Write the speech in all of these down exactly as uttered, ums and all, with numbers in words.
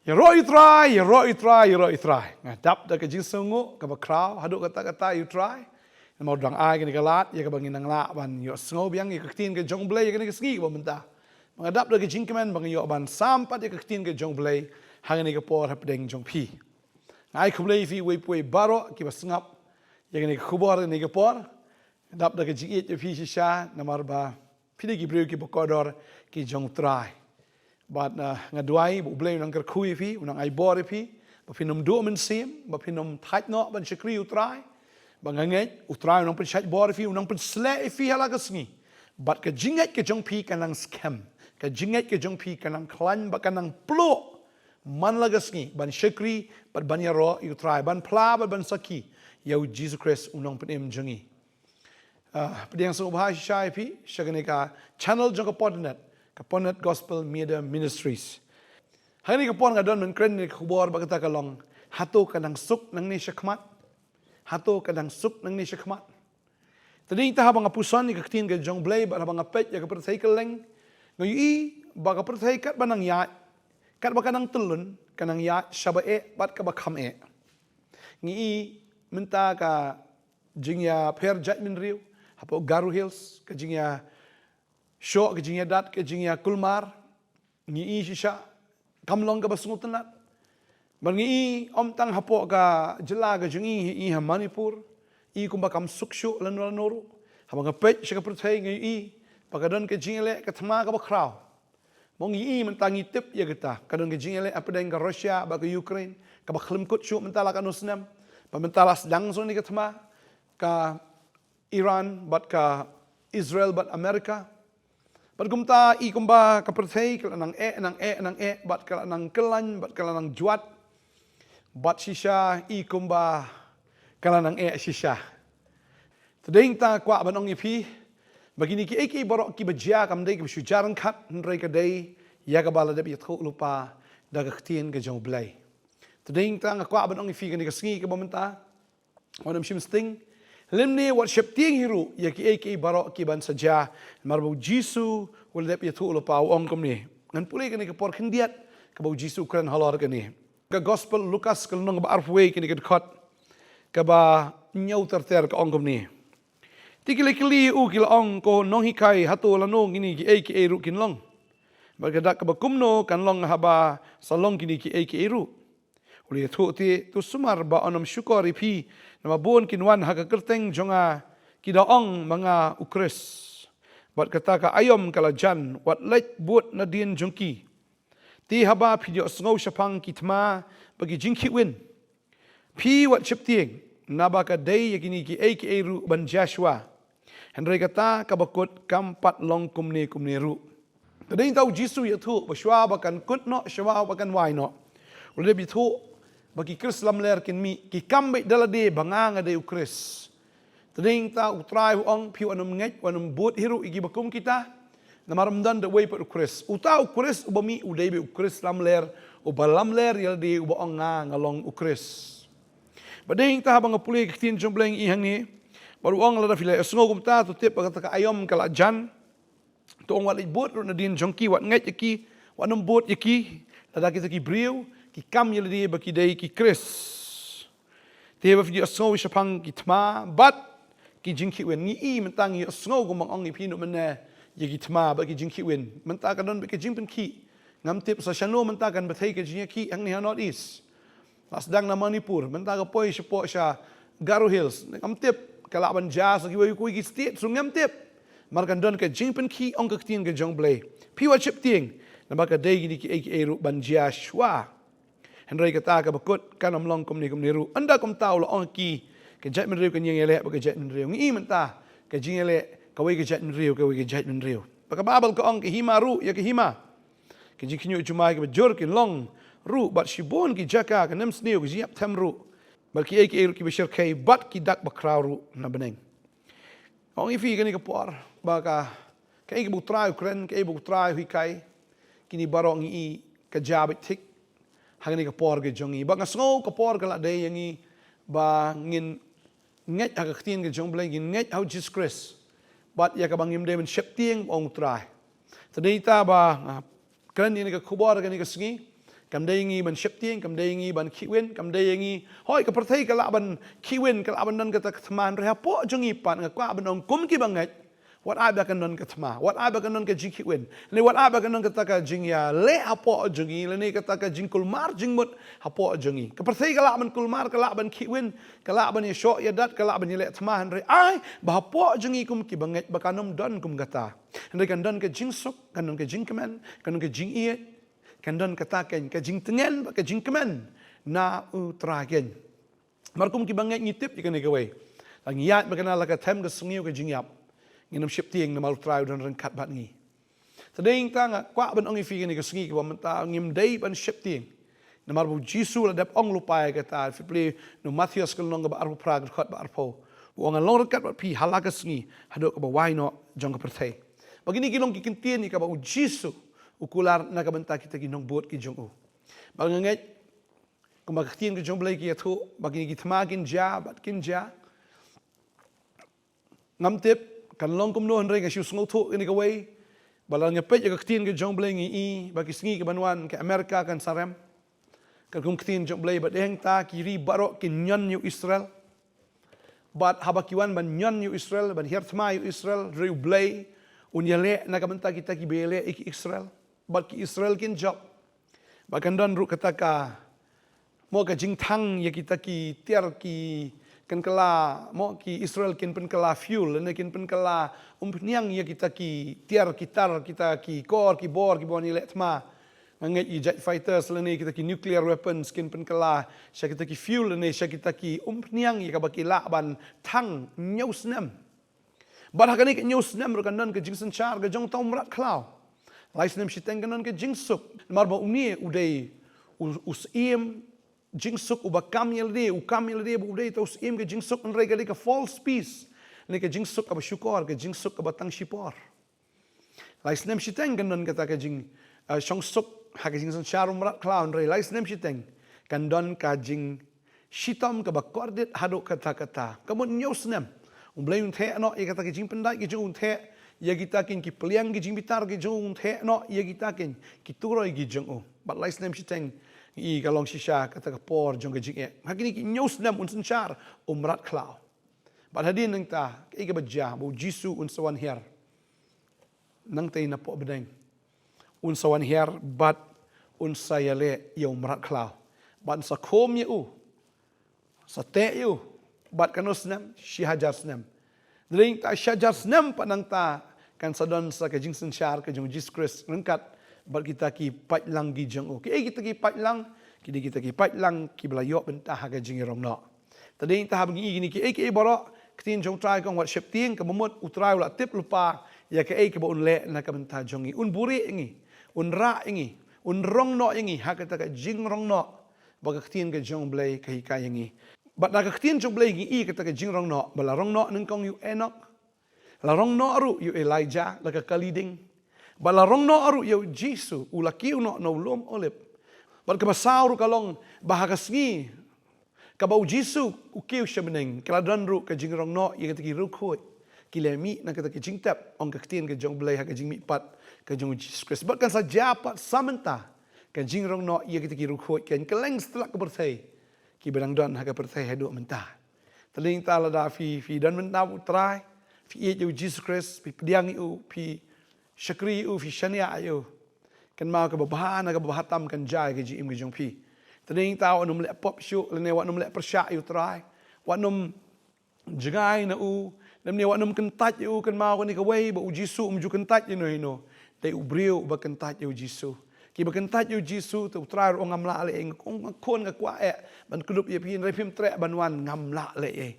Ïaroh ïa u Trai, ïaroh ïa u Trai, ïaroh ïa u Trai. Nga dap da ka jingsngewnguh kaba khraw haduh katta katta ïa u Trai. Namar u dang ai kane ka lad ïa kaba ngin nang lah ban ïohsngew biang ïa ka ktien ka jong U Blei ïa kane ka sngi kaba mynta. Ba nga dap da ka jingkmen ba nga ïoh ban sam pat ïa ka ktien ka jong U Blei ha kane ka por hapdeng jong phi. Nga ai khublei ïa phi uwei pa uwei baroh kiba sngap ïa kane ka khubor kane ka por. Nga dap da ka jingïeit ïa phi shisha namar ba phi dei ki briew kiba kordor ki jong U Trai. Bad, ah, nga duwai ba U Blei u nang kyrkhu ïa phi, u nang ai bor ïa phi, ba phin ym duh mynsiem, ba phin ym thait noh ban shakri U Trai. Ba nga ngeit U Trai u nang pynshait bor ïa phi, u nang pynsleh ïa phi ha la ka sngi. Bad ka jingngeit ka jong phi ka nang skhem, ka jingngeit ka jong phi ka nang khlaiñ bad ka nang pluh man la ka sngi ban shakri bad ban ïaroh ïa U Trai, ban phla bad ban sakhi ïa U Jisu Khrist U Nongpynim jong ngi. Ah, pdiang sngewbha shisha ïa phi sha kane ka channel jong ka Podnet, ka Podnet Gospel Media Ministries. Ha kane ka por nga don ban kren ïa ka khubor ba kata ka long, hato ka nang suk nangne shakhmat? Hato ka nang suk nangne shakhmat? Te dei nangta haba nga puson ïa ka ktien ka jong U Blei bad haba nga peit ïa ka pyrthei kylleng, nga ïohi ba ka pyrthei katba nang ïaid, katba ka nang tyllun, ka nang ïaid shaba eh bad kaba kham eh. Ngi i mynta ka jingïapher jaitbynriew hapoh Garo Hills, ka jingïashoh, ka jingïadat, ka jingïakulmar, ngi i shisha kam long kaba sngewtynnat. Bad ngi i ym tang hapoh ka jylla ka jong ngi, ngi i ha Manipur, i kumba kam suk shuh lano lano ruh. Haba nga peit sha ka pyrthei nga i ba ka don ka jingïaleh ka thma kaba khraw. Mo ngi i mynta ngi tip ïa kata, ka don ka jingïaleh hapdeng ka Russia bad ka Ukraine, kaba khlem kut shuh mynta la katno snem. Bad mynta la sdang shuh ïa ka thma ka Iran bad ka Israel bad America. Bad kumta i kumba ka pyrthei ka la nang eh, nang eh, nang eh, bad ka la nang kyllaiñ, bad ka la nang jwat. Bad shisha i kumba ka la nang eh shisha. Te dei nangta kwah ban ong ïa phi ba kine kiei kiei baroh kiba jia kam dei kiba shu jia ryngkat, hynrei ka dei ïa kaba la dep ïathuh lypa da ka ktien ka jong U Blei. Te dei nangta nga kwah ban ong ïa phi kane ka sngi kaba mynta, wat nym shim sting lymne, wat sheptieng hi ruh ïa kiei kiei baroh kiban sa jia, namar ba U Jisu u la dep ïathuh lypa, u ong kumne. Ngan pule kane ka por khyndiat kaba U Jisu u kren halor kane. Ka Gospel Lukas ka lynnong kaba arphew wei, kane ka dkhot kaba hynñiew ter ter, ka ong kumne: Te ki la kylli ïa u, ki la ong, Ko Nonghikai, hato lano kine kiei kiei ruh kin long? Bad ka dak kaba kumno kan long haba sa long kine kiei kiei ruh? U la ïathuh te, To sumar ba yn ym shukor ïa phi, namar bun kin wan ha ka kyrteng jong nga, ki da ong ba nga u Khrist. Bad kata ka aïom ka la jan, wat leit bud nadien jong ki. Te haba phi ïohsngew shaphang ki thma bad ki jingkhih win, phi wat sheptieng, naba ka dei ïa kine kiei kiei ruh ban jia shuwa. Hynrei kata kaba kut kam pat long kumne kumne ruh. Te dei nangta U Jisu u ïathuh ba shuwa ba kan kut noh, shuwa ba kan wai noh, u la dep ïathuh ba ki Khrist lamler kin mih, ki kam beit da lade ba nga, nga dei u Khrist. Te dei nangta U Trai u ong, phi wat nym ngeit, wat nym bud hi ruh ïa kiba kum kita, namar ym don da uwei pat u Khrist. Uta u Khrist uba mih u dei beit u Khrist lamler, uba lamler ïa lade, uba ong, Nga, nga long u Khrist. Bad dei nangta haba nga pule ka ktien jong U Blei ngi i hangne, bad u ong, lada phi la ïohsngew kumta, to tip ba kata ka aïom ka la jan. To ong, wat leit bud ruh nadien jong ki, wat ngeit ïa ki, wat nym bud ïa ki, lada kita ki briew ki kam ïa lade ba ki dei ki Khrist. Te haba phi ïohsngew shaphang ki thma bad ki jingkhih win. Ngi i mynta, ngi ïohsngew kumba nga ong ïa phi mynne, ïa ki thma bad ki jingkhih win. Mynta ka don beit ka jingpynkhih. Ngam tip sa shano mynta kan bthei ka jingïakhih hangne ha North East. La sdang na Manipur, mynta ka poi shapoh sha Garo Hills. Ngam tip, ka lah ban jia sa kiwei kiwei ki state, so ngam tip. Namar kan don ka jingpynkhih, ong ka ktien ka jong U Blei. Phi wat sheptieng, namar ka dei kine kiei kiei ruh ban jia shuwa. Hynrei kata kaba kut kan ym long kumne kumne ruh. Ynda kumta u la ong ha ki, ka jaitbynriew kan ïeng ïaleh bad ka jaitbynriew. Ngi i mynta, ka jingïaleh kawei ka jaitbynriew, kawei ka jaitbynriew. Bad ka Baibl ka ong, ka hima ruh ïa ka hima. Ka jingkhynñiuh jumai kaba jur kin long ruh, bad shibun ki jaka, ka nemsniew, ka jingïap them ruh, bad kiei kiei ruh kiba shyrkhei, bad ki dak bakhraw ruh na bneng. Ong ïa phi kane ka por ba ka, kaei kaba U Trai u kren, kaei ba U Trai u hikai, kine baroh ngi i ka jia beit thik ha kane ka por ka jong ngi. Ba nga sngew ka por ka la dei ïa ngi ba ngin ngeit ha ka ktien ka jong U Blei, ngin ngeit ha U Jisu Khrist. Bad ïa kaba ngim dei ban sheptieng ba ong U Trai. Te dei ta ba nga kren ïa kane ka khubor kane ka sngi, Kam dei ngi ban sheptieng, kam dei ngi ban khihwin, kam dei ngi. Hoi, ka pyrthei ka lah ban khihwin, ka lah ban don kata ka thma, hynrei hapoh jong ngi pat nga kwah ban ong kum ki bangeit. Wat ai ba kan don ka thma, wat ai ba kan don ka jingkhihwin. Lane wat ai ba kan don kata ka jingïaleh hapoh jong ngi, lane kata ka jingkulmar jingmut hapoh jong ngi. Ka pyrthei ka lah ban kulmar, ka lah ban khihwin, ka lah ban ïashoh ïadat, ka lah ban ïaleh thma, hynrei ai ba hapoh jong ngi kum ki bangeit ba kan ym don kum kata. Hynrei kan don ka jingsuk, kan don ka jingkmen, kan don ka jingïeit. Kan don kata kein, ka jingtngen bad ka jingkmen na U Trai kein. Mar kum ki bangeit ngi tip ïa kane kawei. Ngi ïaid ba kane la ka them ka sngi ka jingïap. Ngin ym sheptieng namar U Trai u don ryngkat bad ngi. Te dei nangta nga kwah ban ong ïa phi kane ka sngi kaba mynta ngim dei ban sheptieng. Namar ba U Jisu la dep ong lypa ïa kata, phi plie na u Mathaios ka lynnong kaba arphew phra, ka dkhot ba arphew. U ong, ngan long ryngkat bad phi ha la ka sngi haduh kaba wai noh jong ka pyrthei. Ba kine ki long ki ktien ïa kaba U Jisu u kular na ka bynta kita ki nongbud ki jong u. Ba nga ngeit kumba ka ktien ka jong U Blei ka ïathuh ba kine ki thma kin jia bad kin jia. Ngam tip kan long kumno, hynrei nga shu sngewthuh kane kawei. Ba lada ngi peit ïa ka ktien ka jong U Blei ngi i ba ki sngi ki ban wan ka America kan sa rem. Katkum ka ktien jong U Blei ba dei hangta ki ri baroh kin ñion ïa u Israel. Bad haba ki wan ban ñion ïa u Israel, ban hiar thma ïa u Israel, hynrei U Blei un ïaleh na ka bynta kita kiba ïaleh ïa ki Israel. Bad ki Israel kin jop. Ba kan don ruh kata ka, mo, ka jingthang ïa kita ki tiar ki, kan kylla, mo, ki Israel kin pynkylla fuel, lane kin pynkylla umphniang ïa kita ki tiar ki tar, kita ki kor ki bor kiba wan ïaleh thma. Nga ngeit ïa jet fighters lane kita ki nuclear weapons kin pynkylla sha kita ki fuel lane sha kita ki umphniang ïa kaba ki lah ban thang hynñiew snem. Bad ha kane ka hynñiew snem ruh kan don ka jingsynshar ka jong uta u mrad khlaw. Lai snem shiteng kan don ka jingsuk. Namar ba une u dei u, u syiem jingsuk uba kam ïa lade, u kam ïa lade ba u dei uta u syiem ka jingsuk, hynrei ka dei ka false peace. Lane ka jingsuk kaba shukor, ka jingsuk kaba tang shipor. Lai snem shiteng kan don kata ka jing, eh, shongsuk ha ka jingsynshar u mrad khlaw, hynrei lai snem shiteng kan don ka jing shitom kaba kordit haduh katta katta. Ka mut hynñiew snem U Blei un theh noh ïa kata ka jingpyndait ka jong u, un theh ïa kita kin ki pliang ki jingbitar ki jong u, un theh noh ïa kita kin ki turoi ki jong u. Bad lai snem shiteng ngi i ka long shisha kata ka por jong ka jingeh. Ha kine ki hynñiew snem un synshar u mrad khlaw. Bad hadien nangta kaei kaba jia, ba U Jisu un sa wan hiar. Nangta napoh bneng un sa wan hiar bad un sa ïaleh ïa u mrad khlaw. Bad un sa khum ïa u, sa teh ïa u bad katno snem, shi hajar snem. Te dei nangta shi hajar snem pat nangta kan sa don sa ka jingsynshar ka jong U Jisu Khrist ryngkat bad kita ki paidlang ki jong u. Kiei kita ki paidlang? Ki dei kita ki paidlang kiba la ïoh bynta ha ka jingïarong noh. Te dei nangta haba ngi i kine kiei kiei baroh, ka ktien jong U Trai ka ong wat sheptieng, kaba mut U Trai u la tip lypa ïa kaei kaba un leh na ka bynta jong ngi. Un buhrieh ïa ngi, un rah ïa ngi, un rong noh ïa ngi ha kata ka jingrong noh ba ka ktien ka jong U Blei ka hikai ïa ngi. Bad na ka ktien jong U Blei ngi i kata ka jingrong noh ba la rong noh nyngkong ïa u Enok, la rong noh ruh ïa u Elijah la ka kali ding. Bad la rong noh ruh ïa U Jisu, u la kiew noh na u lum Olib. Bad kaba saw ruh ka long ba ha ka sngi kaba U Jisu u kiew sha bneng, ka la don ruh ka jingrong noh ïa kita ki riewkhuid. Ki la mih na kata ka jingtep, ong ka ktien ka jong U Blei, ha ka jingmihpat ka jong U Jisu Khrist. Bad kan sa jia pat sa mynta ka jingrong noh ïa kita ki riewkhuid, kan kylleng satlak ka pyrthei, kiba dang don ha ka pyrthei haduh mynta. Te dei nangta lada phi, phi don mynta bad U Trai, phi ïeit ïa U Jisu Khrist, phi pdiang ïa u, phi shakri ïa u, phi shaniah ïa u, kynmaw kaba bha na kaba bha tam kan jia ïa ka jingim ka jong phi. Te dei nangta wat nym leh pop shuh lane wat nym leh pyrshah ïa U Trai. Wat nym jngai na u, lymne wat nym kyntait ïa u. Kynmaw kane kawei ba U Jisu um ju kyntait ïano ïano. Dei u briew uba kyntait ïa U Jisu. Kiba kyntait ïa U Jisu te U Trai ruh u ong, ngam lah leh ei, nga khun nga kwah eh ban kdup ïa phi, hynrei phim treh ban wan, ngam lah leh ei.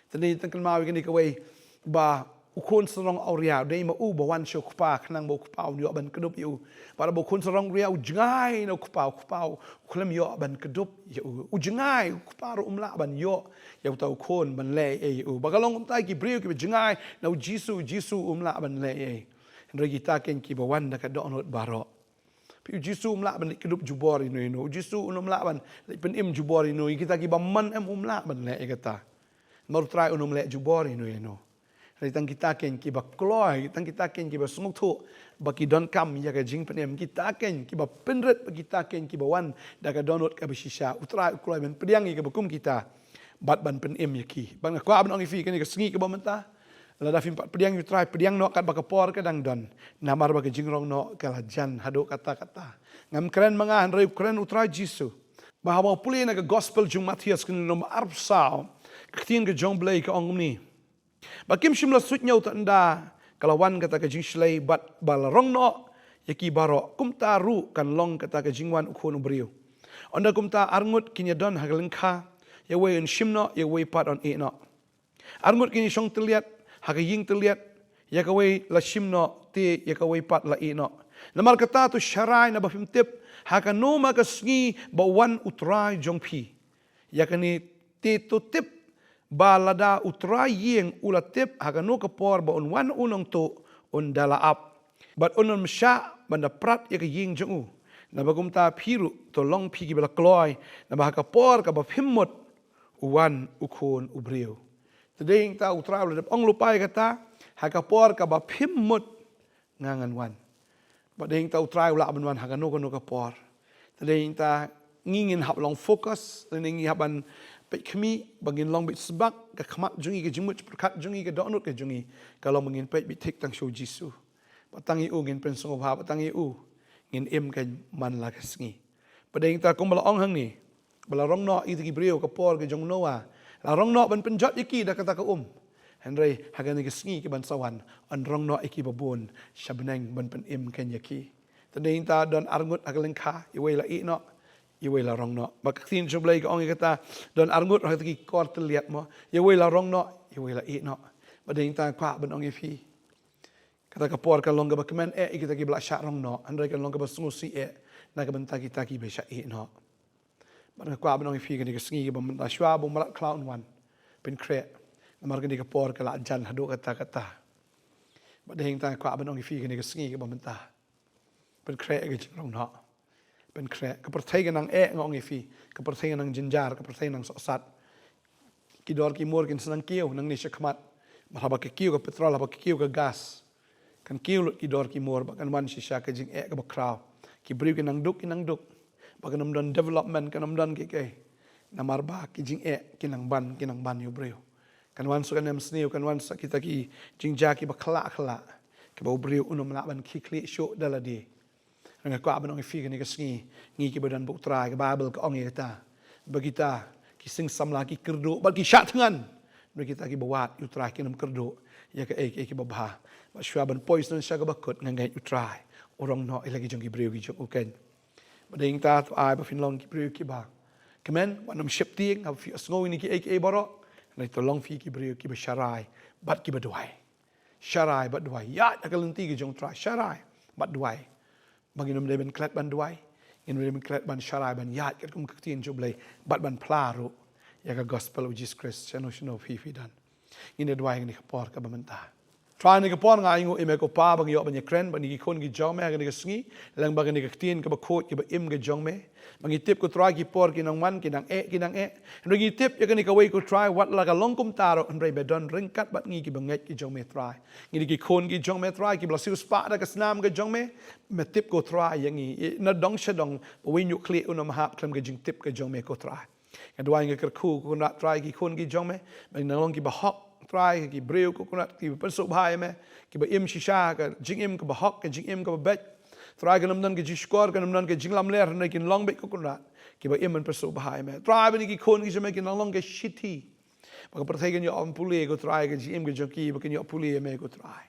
Te dei tang kynmaw ïa kane kawei ba u khun sarong awria u dei ma u ba wan sha u kpa khnang ba u kpa un ïoh ban kdup ïa u. Bad ba u khun sarong awria u jngai na u kpa, u kpa u khlem ïoh ban kdup ïa u. U jngai, u kpa ruh um lah ban ïoh ïa uta u khun ban leh ei ïa u. Ba ka long kumta ki briew kiba jngai na U Jisu, U Jisu um lah ban leh ei. Hynrei kita kein kiba wan da ka dohnud baroh. Phi, U Jisu um lah ban leit kdup jubor ïano ïano. U Jisu um lah ban leit pynim jubor ïano ïa kita kiba mon em, um lah ban leh ïa kata. Namar U Trai um leh jubor ïano ïano. Tang kita kein kiba kloi, tang kita kein kiba sngewthuh ba ki donkam ïa ka jingpynim, kita kein kiba pynrit bad kita kein kiba wan da ka dohnud kaba shisha. U Trai u kloi ban pdiang ïa kiba kum kita bad ban pynim ïa ki. Bad nga kwah ban ong ïa phi kane ka sngi kaba mynta, lada phim pat pdiang ïa u Trai, pdiang noh katba ka por ka dang don, namar ba ka jingrong noh ka la jan haduh katta katta. Ngam kren ma nga, hynrei u kren u Trai Jisu. Ba haba nga pule na ka gospel jong u Mathaios ka lynnong ba arphew saw, ka ktien ka jong u Blei ka ong kumne: Ba kim shym la suit ñiew ta ynda ka la wan kata ka jingshlei, bad ba la rong noh ïa ki baroh, kumta ruh kan long kata ka jingwan u Khun u briew. Ynda kumta arngut kin ïadon ha ka lyngkha, ïa uwei un shim noh, ïa uwei pat un ïeh noh. Arngut kin ïashong tylliat ha ka ïing tylliat, ïa kawei la shim noh, te ïa kawei pat la ïeh noh. Namar kata to sharai, naba phim tip ha kano ma ka sngi ba wan u Trai jong phi. Ïa kane te to tip, ba lada u trai ïing u la tip ha kano ka por ba un wan u nongtuh, un da la ap, bad un ym shah ban da prat ïa ka ïing jong u. Naba kumta phi ruh to long phi kiba la kloi, naba ha ka por kaba phim mut u wan u Khun u briew. Te dei hangta u Trai u la dep ong lypa ïa kata, ha ka por kaba phim mut nga ngan wan. Bad dei hangta u Trai u lah ban wan ha kano kano ka por. Te dei hangta ngi ngin hap long focus, lane ngi hap ban peit khmih ba ngin long beit sbak, ka khmat jong ngi, ka jingmut pyrkhat jong ngi, ka dohnud ka jong ngi, ka long ba ngin peit beit thik tang sha u Jisu. Bad tang ïa u ngin pynsngewbha, bad tang ïa u ngin im kein man la ka sngi. Bad dei hangta kumba la ong hangne, ba la rong noh ïa kita ki briew ka por ka jong u Noah. La rong noh ban pynjot ïa ki da kata ka um. Hynrei ha kane ka sngi kaban sa wan, yn rong noh ïa ki babun sha bneng ban pynim kein ïa ki. Te dei hangta don arngut ha ka lyngkha, ïa uwei la ïeh noh, ïa uwei la rong noh. Bad ka ktien jong u Blei ka ong ïa kata, don arngut ha kita ki kor tylliat mo, ïa uwei la rong noh, ïa uwei la ïeh noh. Bad dei hangta kwah ban ong ïa phi, kata ka por kan long kaba kmen eh ïa kita kiba la shah rong noh, hynrei kan long kaba sngewsih eh na ka bynta kita kiba shah ïeh noh. Bad nga kwah ban ong ïa phi kane ka sngi kaba mynta, shuwa ba u mrad khlaw un wan, pynkhreh, namar kane ka por ka la jan haduh katta katta. Bad dei hangta nga kwah ban ong ïa phi kane ka sngi kaba mynta, pynkhreh ïa ka jingrong noh. Pynkhreh. Ka pyrthei ka nang eh, nga ong ïa phi, ka pyrthei ka nang jynjar, ka pyrthei ka nang sohsat. Ki dor ki mur kin sa nang kiew nangne shakhmat. Bad haba ka kiew ka petrol, haba ka kiew ka gas, kan kiew lut ki dor ki mur, bad kan wan shisha ka jingeh kaba khraw. Ki briew ki nang duk, ki nang duk. Bad kan ym don development, kan ym don kiei kiei. Namar ba ki jingeh ki nang ban, ki nang ban ïa u briew. Kan wan sa ka nemsniew, kan wan sa kita ki jingjia kiba khyllah khyllah, kiba u briew un ym lah ban khie khlieh shuh da lade. Nga kwah ban ong ïa phi kane ka sngi, ngi kiba don bad u Trai, ka Baibl ka ong ïa kata, ba kita ki sing samla ki kyrduh bad ki shah thngan. Bad kita kiba wad ïa u Trai kin ym kyrduh ïa kaei kaei kaba bha. Bad shuwa ban poi sha kaba kut, nga ngeit u Trai u rong noh ïa la ki jong ki briew ki jong u kein. Bad dei hangta to ai ba phin long ki briew kiba kmen, wat nym sheptieng haba phi sngew ïa kine kiei kiei baroh. Hynrei to long phi ki briew kiba sharai bad kiba duwai. Sharai bad duwai. Ïaid ha ka lynti ka jong u Trai, sharai bad duwai. Ba ngin ym dei ban klet ban duwai, ngin ym dei ban klet ban sharai, ban ïaid katkum ka ktien jong u Blei, bad ban phla ruh ïa ka gospel u Jisu Khrist shano shano phi phi don. Ngin ïa duwai ha kane ka por kaba mynta. Trai, ha kane ka por nga ainguh ïa me ko Pa ba ngi ïoh ban ïakren bad kine ki khun ki jong me ha kane ka sngi, lyngba kane ka ktien kaba khuid kaba im ka jong me. Ba ngi tip ko Trai ki por ki nang wan, ki nang eh, ki nang eh. Hynrei ngi tip ïa kane kawei ko Trai, wat la ka long kumta ruh, hynrei me don ryngkat bad ngi kiba ngeit ki jong me Trai. Ngi dei ki khun ki jong me Trai, kiba la siewspah da ka snam ka jong me. Me tip ko Trai ïa ngi, na dong sha dong, ba uwei u khlieh un ym hap khlem ka jingtip ka jong me ko Trai. Nga duwai nga kyrkhu ko Kynrad Trai ki khun ki jong me, ba kin nang long kiba hok Trai, ki briew ko Kynrad, kiba pynsngewbha ïa me, kiba im shisha ka jingim kaba hok, ka jingim kaba beit. Trai, kan ym don ka jingshukor, kan ym don ka jinglamler, hynrei kin long beit ko Kynrad kiba im ban pynsngewbha ïa me. Trai, ba kine ki khun ki jong me kin nang long ka shithi ba ka pyrthei kan ïoh ban pule ko Trai, ka jingim ka jong ki, ba kin ïoh pule ïa me ko Trai.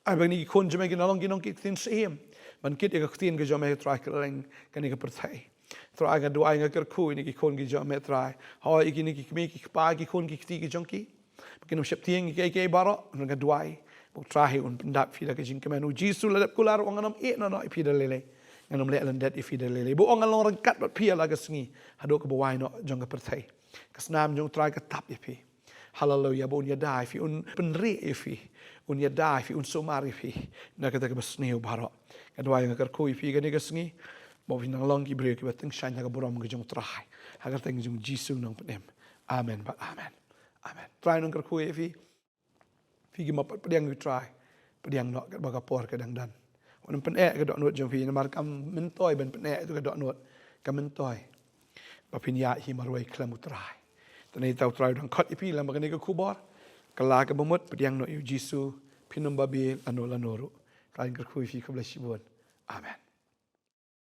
Ai ba kine ki khun jong me kin nang long ki nongkit ktien syiem, ban kit ïa ka ktien ka jong me Trai, kylleng kane ka pyrthei. Trai, nga duwai nga kyrkhu ïa kine ki khun ki jong me Trai. Hoi ïa kine ki kmie ki kpa, ki khun ki kti ki jong ki, ba kin ym sheptieng ïa kiei kiei baroh. Nga duwai ba u Trai un pyndap phi da ka jingkmen. U Jisu la dep kular, u ong, ngan ym ïeh noh noh ïa phi da lei lei, ngan ym leh lyndet ïa phi da lei lei. Ba u ong, ngan long ryngkat bad phi ïa la ka sngi haduh kaba wai noh jong ka pyrthei. Ka snam jong u Trai ka tap ïa phi. Haleluya. Ba un ïada ïa phi, un pynrieh ïa phi, un ïada ïa phi, un sumar ïa phi na kata kaba sniew baroh. Nga duwai nga kyrkhu ïa phi kane ka sngi, ba phin nang long ki briew kiba tyngshaiñ ha ka burom ka jong u Trai, ha ka kyrteng jong u Jisu u nongpynim. Amen bad amen. Amen. Trai un kyrkhu ïa phi. Phi ki ma pat pdiang ïa u Trai, pdiang noh katba ka por ka dang don. Wat nym pyneh ka dohnud jong phi, namar kam myntoi ban pyneh ïa ka dohnud, kam myntoi ba phin ïaid hi marwei khlem u Trai. Te nangta u Trai u dang khot ïa phi lem bad kane ka khubor. Kylla ka bamut, pdiang noh ïa u Jisu, phin ym babe lano lano ruh. Ka la kyrkhu ïa phi, khublei shibun. Amen.